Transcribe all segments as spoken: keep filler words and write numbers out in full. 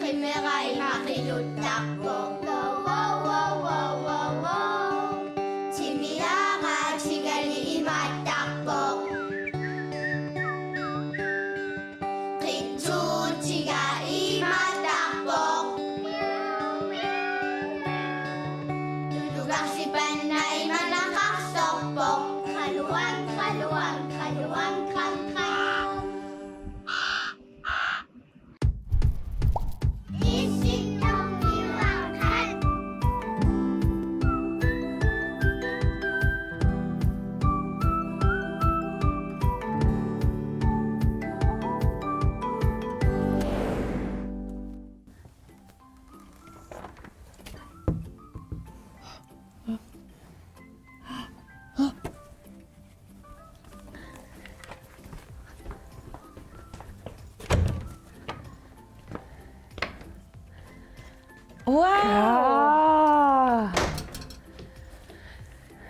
Imera imaqiluttarpoq. Wow, wow, wow, wow, wow, wow. Timiaraatigali imaattarpoq. Qitsuutiga imaattarpoq. Tulugarsipanna imanaqarsorpoq. Qaluang, qaluang, qaluang, qam, qam. Wow! Aa.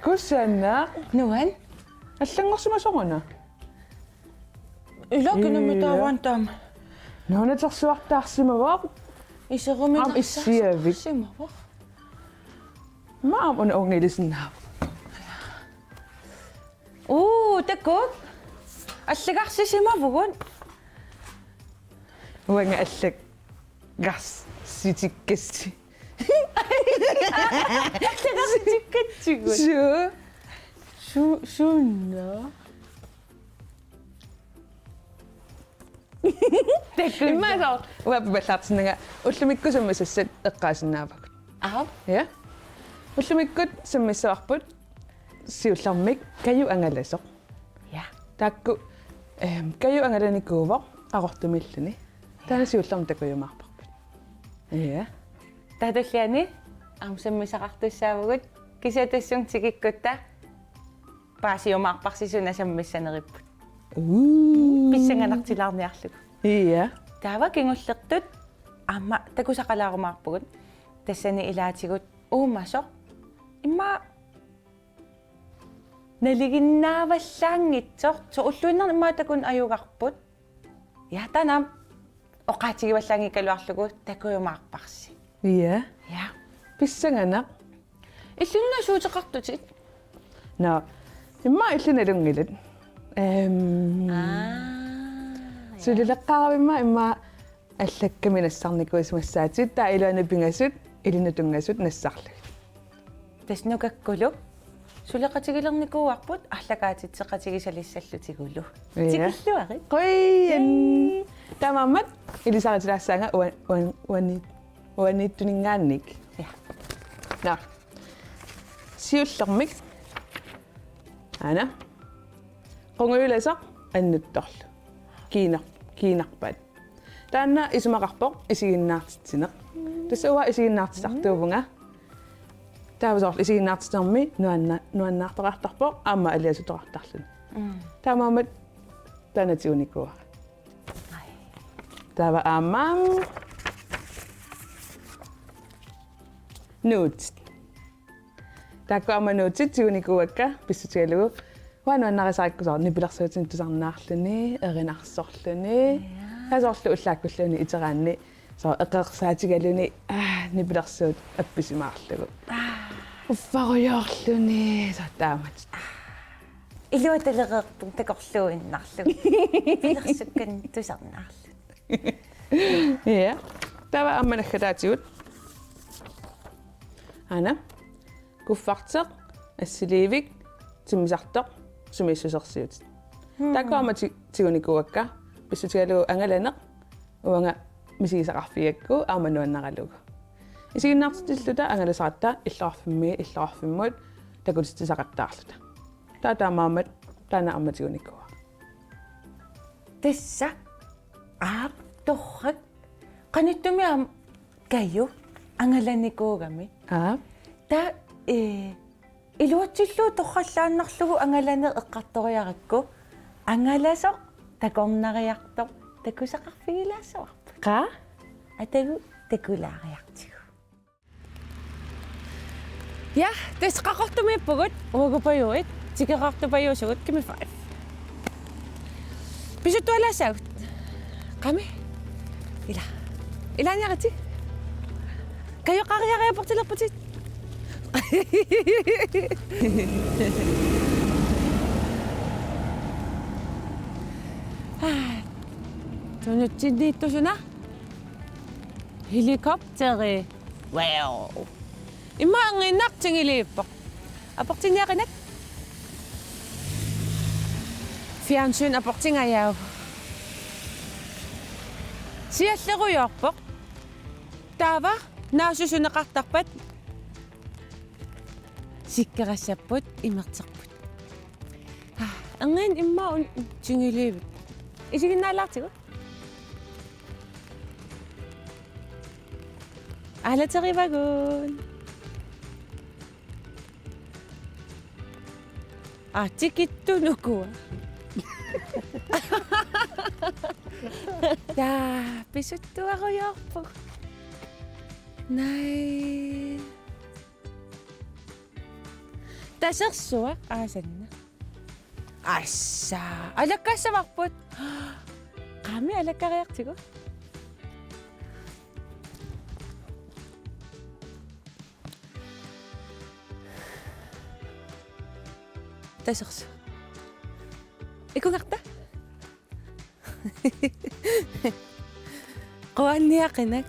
Kusanaq. Nuann'. Allanngorsimasoq una. Ila kinami. Ila. Taava taama. Nuannaarsuartaarsimavoq. Iserumi. Aamma issiavik. Narsarsimavoq. Maani una ungilisinnaavoq. Uu, takuuk. Allagarsisimavunga. Uanga allagarsitikkatsigu. Allagarsitikkatsigu. Suu. Su-, suunna. Takuuk. Immaqa uanga pallaartinnanga ullumikkut sammisassat eqqaasinnaavagut. Aap. Ja. Ullumikkut sammissavarput siullermik Kaju angalasoq. Ja. Taakku, ehm, Kaju angalanikuuvoq Qaqortumiilluni. Taanna siullermik takujumaarparput. Ja. Taava tulliani aamma sammisaqartussaavugut, kisianni tassunga tikikkutta paasiumaarparsi suna sammissaneripput. Uu. Pissanganartilaarniarlugu. Ja. Taava kingullertut aamma takusaqalaarumaarpugut. Tassani ilaatigut uumasoq. Immaqa nalinginnaavallaanngitsoq, soorlu ulluinnarni immaqa takuneq ajugarput. Ja, taanna aamma oqaatigivallaanngikkaluarlugu takujumaarparsi. Ja. Ja. Pissanganaq. Illit una suuteqartutit? Nå. Immaqa illit nalunngilat. Ehm. Aa, ja. Sulileqqaaravimma immaqa allakkami nassarnikuusimassaatit, taava iluanni pingasut ilinnut tunngasut nassarlugit. Tassa nukakkuluk suleqatigilernikuuarput aallakaatitseqatigisalissallutigulu. Ja. Tikilluarit. Qujan. Yay. Taamaammat ilisaritilaassaanga uan-, uan-, uani-, uaniittuninngaanniit. Ja. Nå. Siullermik. Aana. Qungujulasoq annuttorlu. Kiinar-, kiinarpaat. Taanna isumaqarpoq isiginnaartitsineq. Tassa uanga isiginnaartitsisartuuvunga. Taava soorlu isiginnaartitsinermi nuanna-, nuannaartoqartarpoq aamma aliasutoqartarluni. Mm. Taamaammat taanna tigunikuuara. Ai. Taava aamma nuutsit. Taakku aamma nuutsit tigunikuuakka pissutigalugu uanga nuannarisarikkusoq nipilersuutinik tusarnaarluni, erinarsorluni. Ja. Taava soorlu ullaakkulluunniit iteraanni soorlu eqeersaatigaluni, aa, nipilersuut appisimaarlugu. Aa. Uffarujoorluni, soorlu taamatut. Iluatalereerpoq takorluuinnarlugu. Nipilersukkanik tusarnaarluni. Ja. Taava aamma naggataatigut. Aana. Kuffarteq, assiliivik, timmisartoq, sumiissusersiutit. Hmm. Taakku aamma ti-, tigunikuuakka, pissutigalugu angalaneq, uanga misigisaqarfigigakku aamma nuannaralugu. Isiginnaartitilluta angalasaratta illoqarfimmi, illoqarfimmut takutitsisaqattaarluta. Taava taamaammat taanna aamma tigunikuuara. Tassa, aap, torrak. Qanittumi aamma Kaju angalanikuugami. Aap. Taava, ee, iluatsillugu torrallaannarlugu angalaneq eqqartoriarakku, angalasoq takornariartoq takusaqarfigilaassavarput. Qaa? Atagu takulaariartigu. Ja, tassa Qaqortumiippugut, uagut Pajuit, tikeraartut Pajuusugut, gimme five. Pisuttualaassaagut. Qami? Ila. Ilaanniarisi. Kajoqariariaportilerputit. Tunutsinniittusuna. Helikopteri. Wow. Immaqa anginnaq tingiliippoq. Aportinniaqinak. Fjernsyn aportingajaavoq. Siallerujoorpoq. Taava naasusuneqartarpat. Sikkerassapput, imerterput. Anginnaq immaqa un-, tingiliivik. Isiginnaalaartigu. Aalaterivagut. Aa, tikittut ukua. Taa, pisuttuarujoorpugut. Naj. Tasersuaq aasanna. Assa, alakkaassavarput. Qaami alakkariartigu. Tasersuaq. Ikungarta? Quanniaqinak.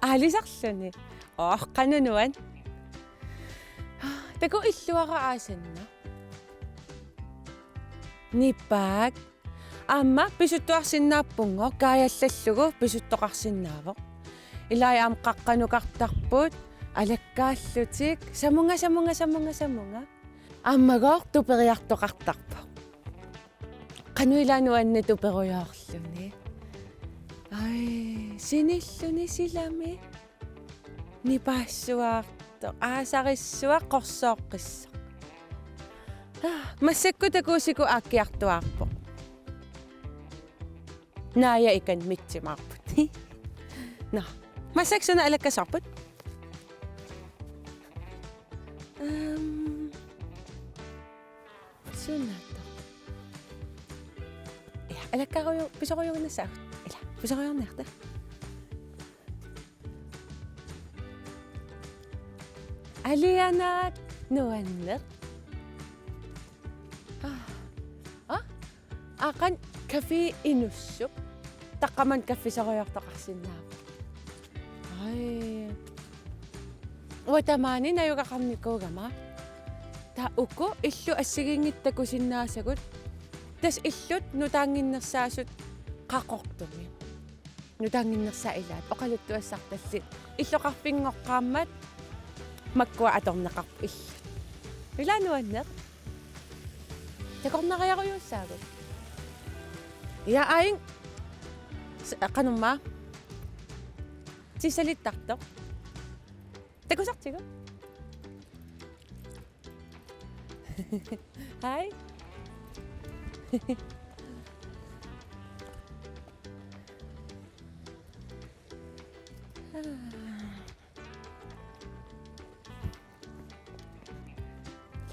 Aalisarluni. Oq, qanoq nuann. Takuuk illuara aasanna. Nipaak. Aamma pisuttuarsinnaappunngooq, kaajallallugu pisuttoqarsinnaavoq. Ilai aamma qaqqanukartarput, alakkaallutik, samunga, samunga, samunga, samunga. Aammagooq tuperiartoqartarpoq. Qanoq ila nuanneq tuperujoorluni. Ai, sinilluni silami. Nipaassuartoq, aasarissuaq qorsooqqissoq. Massakkut takuuk siku aakkiartuaarpoq. Naaja ikan mitsimaarput. Nå, massakkut suna alakkasoorput? Ehm, Sunaata. Ja, alakkaruju-, pisorujuinnassaagut. Ila, pisorujuinnassaagut. Alianaak nuanneq. Ah. Ah? Aqagu kaffi inussup. Taqqamani kaffisorujoortoqarsinnaavoq. Ai. Uanga tamaani najugaqarnikuugama. Taava uku illut assigiinngitsut takusinnaasagut. Tassa illut nutaannginnersaasut Qaqortumi. Nutaannginnersaat ilaat. Oqaluttuassartallit. Illoqarfinngoqqaarmat makkua atorneqarput illut. Ila nuanneq. Takornariarujussuussaagut. Ja aing. S-, qanormaa. Tissalittartoq. Takusartigu. Hej.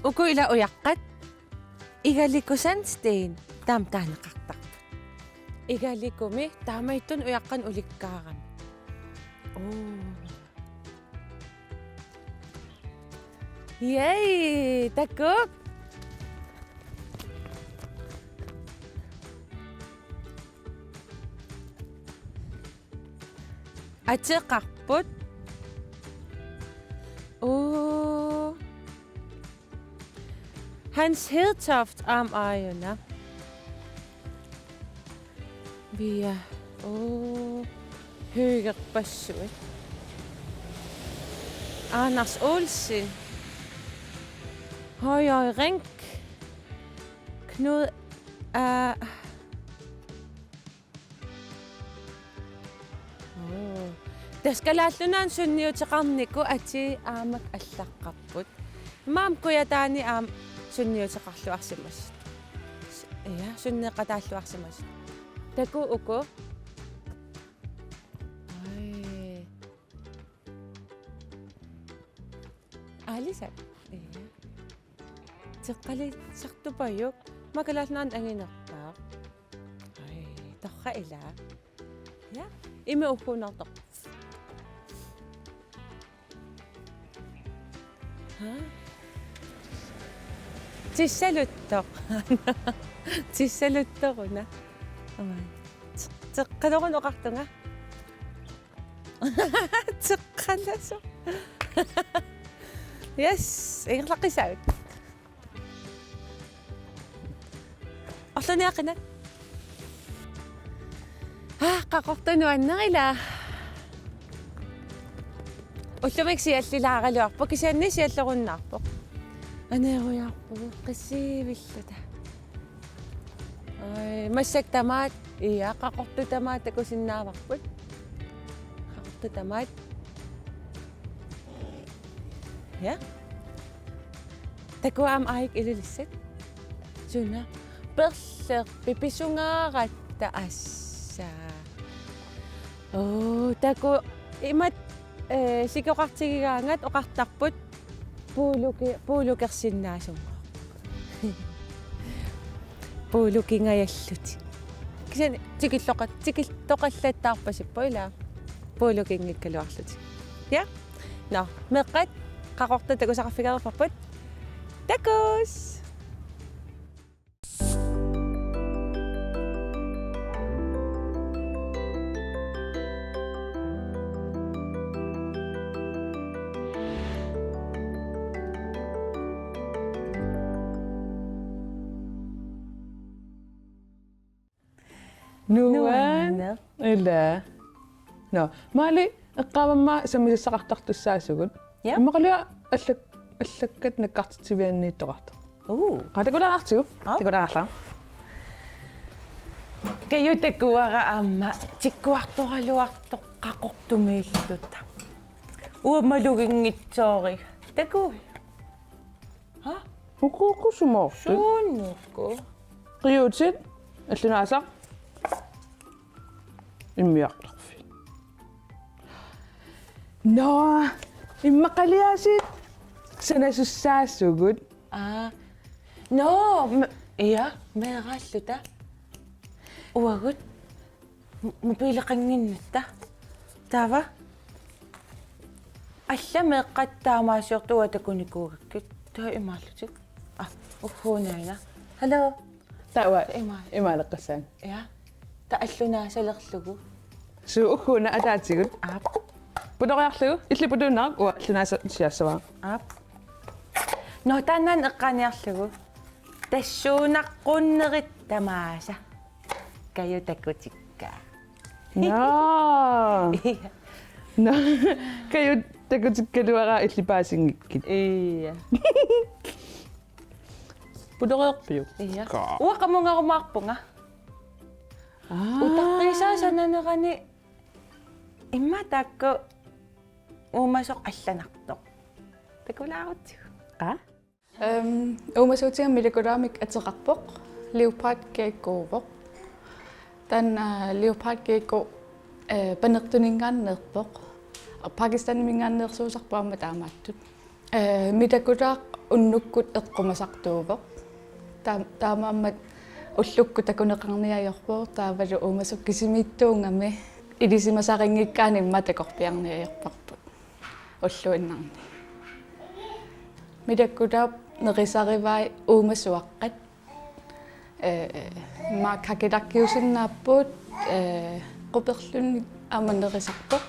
Uku ila ujaqqat. Igaliku sandsten taama taaneqartarput. Igalikumi taamaattunik ujaqqanik ulikkaarami. Oo. Yay, takuuk. Ateqarput. Oo. Hans Hedtoft aamma aajuna. Via. Oo. Høgerpassuit. Anders Olsen. Højøj Rink. Knud. Uh, Oo. Tassa Kalaallit Nunaanni sunniuteqarnikut atii aamma allaqqapput. Maani Kujataani aamma sunniuteqarluarsimasut. Ja, sunneeqataalluarsimasut. Takuuk uku. Ai. Aalisat. Ja. Teqqalisartupajuk. Makalaarnaarn anginerpaaq. Ai, torrak ilaa. Ja, ima ugguunartoq. Ha? Tissaluttoq. Tissaluttoruna. Aman. Teqqalerun oqartunga. Teqqalasoq. Yes, ingerlaqqissaagut. Orluniaqina. Ah, qaqortunik nuannerila. Ullumikkut siallilaaraluarpoq, kisianni siallerunnaarpoq. Aneerujaarpugut, qissiivilluta. Ai, massakkut tamaat, ja, qaqortut tamaat takusinnaavarput. Qaqortut tamaat. Ja. Takuuk aamma aajuku Ilulissat. Suna. Perlerpit pisungaaratta assa. Oo, takuuk imatut, eh, sikoqartigigaangat oqartarput puuluki-, puulukersinnaasummaa. Puulukingajallutik. Kisianni tikilloqa-, tikiltoqallattaarpasippoq ilaa. Puulukinngikkaluarlutik. Ja? Nå, meeqqat, qaqortut takusaqarfigereerparput. Takuss! Nuann-. Nuanneq. Ila. Nå, Maali, eqqaamammat sammisassaqartartussaasugut. Ja. Immaqalu allak-, allakkat nakkartitsivianniittoqartoq. Uu. Qaa, takulaartigu. Aa. Takulaarla. Kaju, takuara aamma tikkuartoraluartoq qaqortumiilluta. Uanga maluginngitsooriga. Takuuk. Ha? Uku, uku sumoortut? Suunuku. Qiuutit, allunaasaq. Immiartorfik. Nå, immaqaliaasit sanasussaasugut. Aa. Nå, m-, ja, meeraalluta. Uagut. M-, mobileqannginnatta. Taava. Allat meeqqat taamaasiortut takunikuugakkit. Taava imaallutik. Ah, ugguuna. Hallo. Taava. Imaal-. Imaaleqqassaanga. Ja. Taava allunaasalerlugu. Suu, ugguuna ataatigut. Aap. Puloriarlugu, illit puluunnaaq, uanga allunaasaq siassavara. Aap. Nå, taannaana eqqaaniarlugu. Tassuunaqqunnerit tamaasa. Kaju takutikka. Naa. Nå. Kaju takutikkaluaraa illit paasinngikkuit. Ja. Puloriarpiuk? Ja. Ka. Uanga qamungarumaarpunga. Aa. Utaqqiisaa sananerani immaqa taakku uumasoq allanartoq. Takulaarutsigu. Qaa? Øhm, uumasuutiga Milakulaamik ateqarpoq, Leopard Gekkouvoq. Taanna, øh, Leopard Gekko, øh, panertuningaanneerpoq. Pakistaniminngaanneersuusarpoq aamma taamaattut. Øh, Milakulaaq unnukkut eqqumasartuuvoq. Taam-, taamaammat ullukkut takuneqarniajorpoq, taavalu uumasut kisimiittuugami ilisimasarinngikkaanni immaqa takorpiarniajorparput ulluinnarni. Milakulaap nerisarivai uumasuaqqat. Øh, maak kakerlakkiusinnaapput, øh, quperluni aamma nerisarpoq.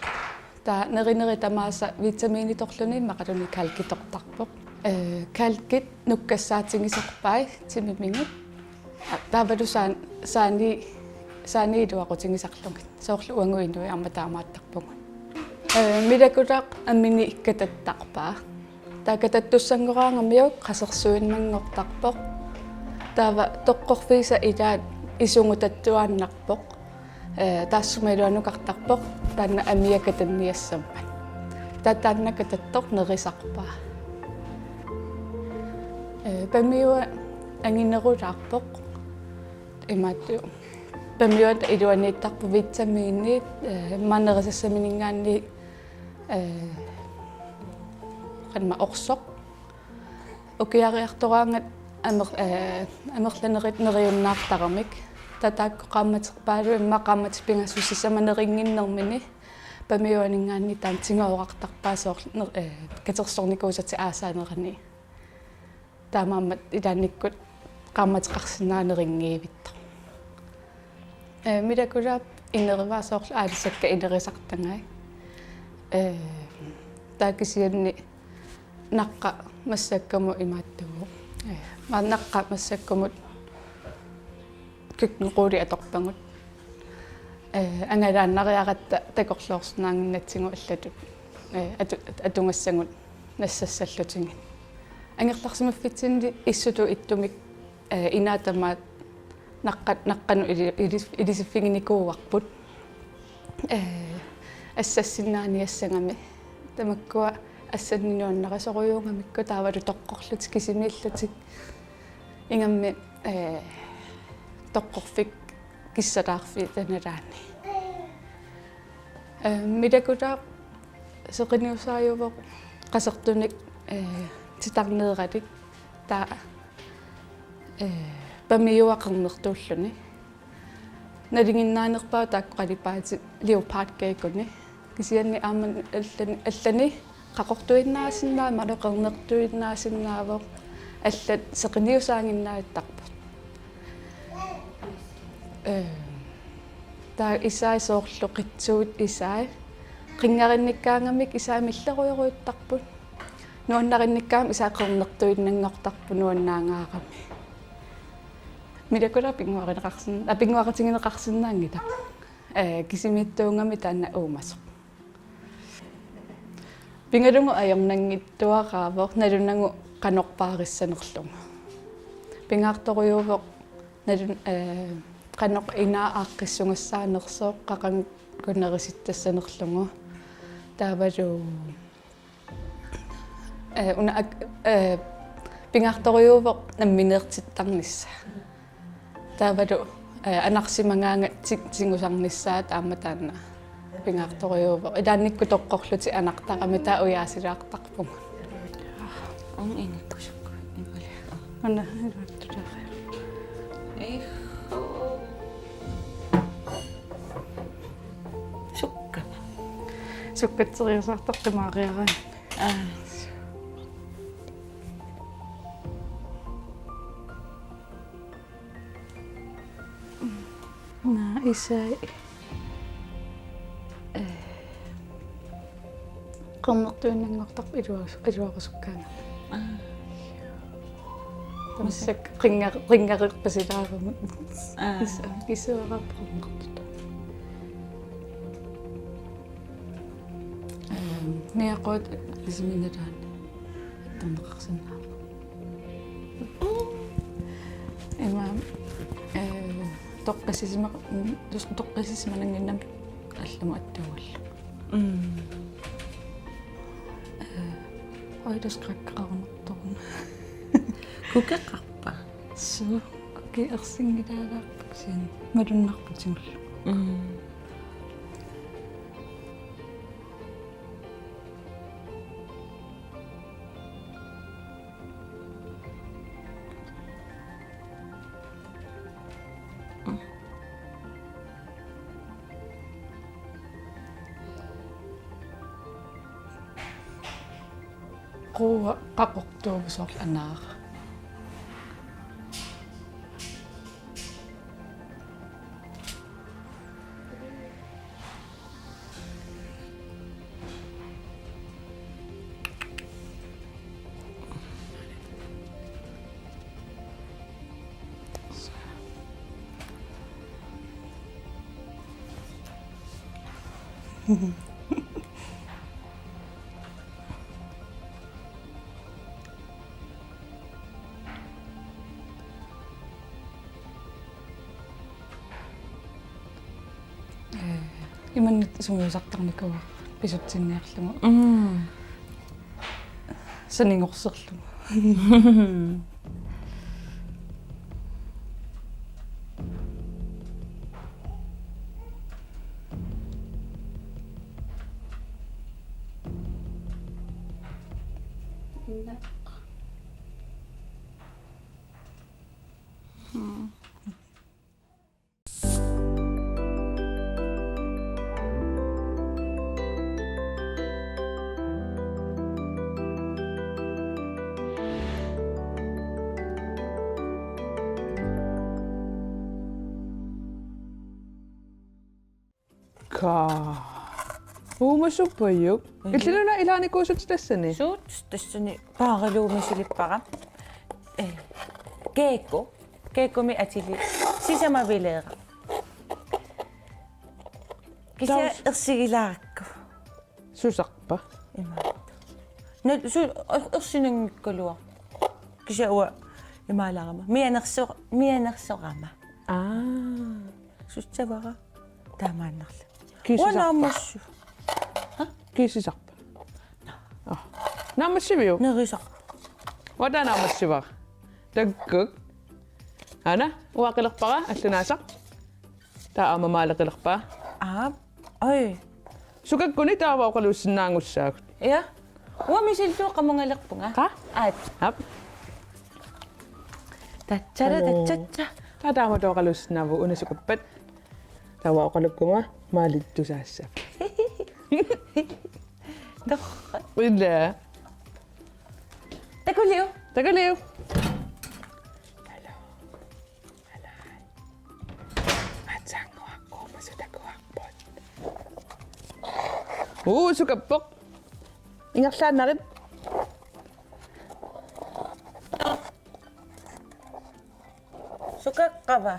Taava nerineri tamaasa vitaminitorluni immaqaluunniit kalkitortarpoq. Øh, kalkit nukkassaatigisarpai timimigut. Taavalu saan-, saani-, saani iluaqutigisarlugit. Soorlu uagut inuit aamma taamaattarpugut. Øh, Milakulaaq amini katattarpaa. Taava katattussanngoraammata qasersuinnanngortarpoq. Taava toqqorfiisa ilaat isugutattuaannarpoq. Øh, taassuma iluanukartarpoq, taanna amia katanniassammat. Taava taanna katattoq nerisarpaa. Øh, pamiua anginerulaarpoq. Imaattoq Pamiuata iluaniittarpoq vitaminit, eh, immaqa nerisassamininngaanniit, eh, qanma orsoq. Ukiariartoraangat amer-, eh, amerlanerit neriunnaartaramik. Taava taakku qaammaterpaaluit immaqa qaammatit pingasut sisamat nerinnginnermini. Pamiuaninngaanniit taanna tigoorartarpaa soorlu ner-, eh, katersornikuusatik aasaanerani. Taamaammat ilaannikkut qaammateqarsinnaavoq nerinngiivittoq. Eh, Milakulaap inerivaa soorlu aalisakkat inerisartagai. Eh, taava kisianni naqqat massakkumut imaattugut. Eh, ma-, naqqat massakkumut køkkenrulle atorpagut. Eh, angalaannariaratta takorloorsinnaannginnatsigu allatut. Eh, atu-, atugassagut nassassallutigu. Angerlarsimaffitsinni issutut ittumik, eh, inaat tamaat naqqat-, naqqanut ili-, ili-, ilisiffiginikuuarput. Eh, assassinnaaniassagami. Tamakkua assannik nuannarisorujuugamikku taavalu toqqorlutik kisimiillutik. Ingammik, eh, toqqorfik kissalaarfiit nalaani. Eh, Milakulaap seqinniusaajuvoq qasertunik, eh, titarneeralik taava, eh, Pamiua qernertuulluni. Nalinginnaanerpaavoq taakku qalipaatit leopardgeckonik. Kisianni aamma allani, allani qaqortuinnaasinnaavoq, malu qernertuinnaasinnaavoq, allat seqinniusaaginnavittarput. Eh, taava isai soorlu qitsuut isai. Qinngarinnikkaagamik isai millerujorujuttarput. Nuannarinnikkaagamik isai qernertuinnanngortarput nuannaangaarami. Milakulaap pinnguarineqarsin-, aa, pinnguaqatigineqarsinnaanngilaq. Eh, kisimiittuugami taanna uumasoq. Pigalugu ajornanngitsuaraavoq nalunagu qanoq paarissanerlugu. Pingaartorujuuvoq nalun-, eh, qanoq inaa aaqqissugassaanersoq qaqagunerisittassanerlugu. Taavalu, eh, una ak-, eh, pingaartorujuuvoq nammineertittarnissaa. Taavalu, eh, anarsimagaangat ti-, tigusarnissaa taama taanna pingaartorujuuvoq. Ilaannikkut toqqorlutik anartaramik taava ujaasilaartarpugut. Ung inipusuk. Imali. Anna, iluattulaariaruk. Ihu. Sukka. Sukkatseriasaartoq qimaariaraanni. Aa. Naa, isai. Eh. Qernertuinnanngortarpoq iluarus-, iluarusukkaangat. Aa. Tamassak qinnga-, qinngareerpasilaaramut. Aa. Is-, isuaraappoq qernertut. Ehm, niaqquat kisimiinnataani attorneqarsinnaavoq. Ima, eh, toqqissisima-, mm, tus-, toqqissisimanannginnami allamut attuugallu. Mm. Eh, oi, tus qakkeqarunartoruna. Kukeqarpa? Suu, kukeqarsinngilaalaarpoq kisianni malunnarpoq tigullugu. Mm. Quua qaqortuuvoq soorlu anaara. Ee, imannak sungiusartarnikuuara pisutsinniarlugu. Mm. Sanigorserlugu. Ka. Uumasuppajuk. Mhm. Illit una ilaanikuusut tassani? Suut tassani paariluumisilippara. Eh, keeko. Keekomi atili. Sisamavileera. Kisianni taus- ersigilaarakku. Susarpa? Imaattoq. Nut su er-, ersinanngikkaluaq. Kisianni uanga imaalaarama. Mianerso-, mianersorama. Aa. Sussavara. Taamaannarlu. Kiisisarpa? Uanga naammassi. Ha? Kiisisarpa? Ah. Naammassiviuk? Nerisaq. Uanga taava naammassivara. Takkuk. Aana, uanga qilerpara, allunaasaq. Taava aamma Maali qilerpaa. Aap. Oj. Sukakkuni taava oqaluussinnaanngussaagut. Ja. Uanga misillugu qamungalerpunga. Qa? Aat. Aap. Tatsara. Hello. Tatsatsa. Taava taamatut oqaluussinnaavugut una sukappat. Taava oqalukkunga Maali tusaassap. Torrak. Ila. Takuliuk. Takuliuk. Hello. Aatsaannguaq quumasup takuarput. Uu, sukappoq. Ingerlaannarit. Sukaqqava?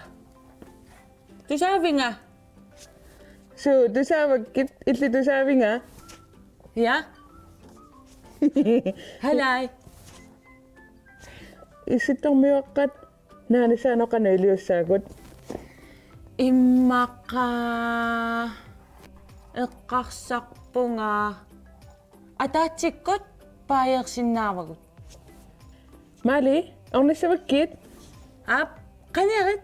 Tusaavinga? Suu, tusaavakkit, illit tusaavinga? Ja. Halai. Issittormiuaqqat Naani saanoq qanoq iliussaagut? Immaqa eqqarsarpunga ataatsikkut paajeersinnaavagut. Maali, ornissavakkit? Aap, qaniarit.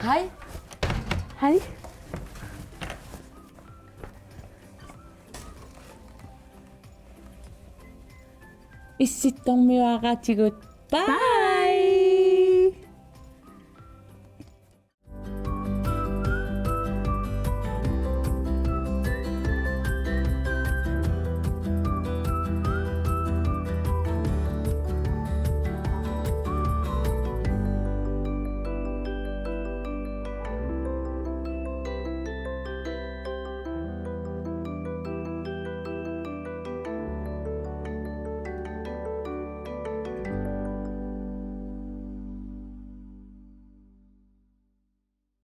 Hej. Hej. Issittormiuaqatigut. Bye. Bye.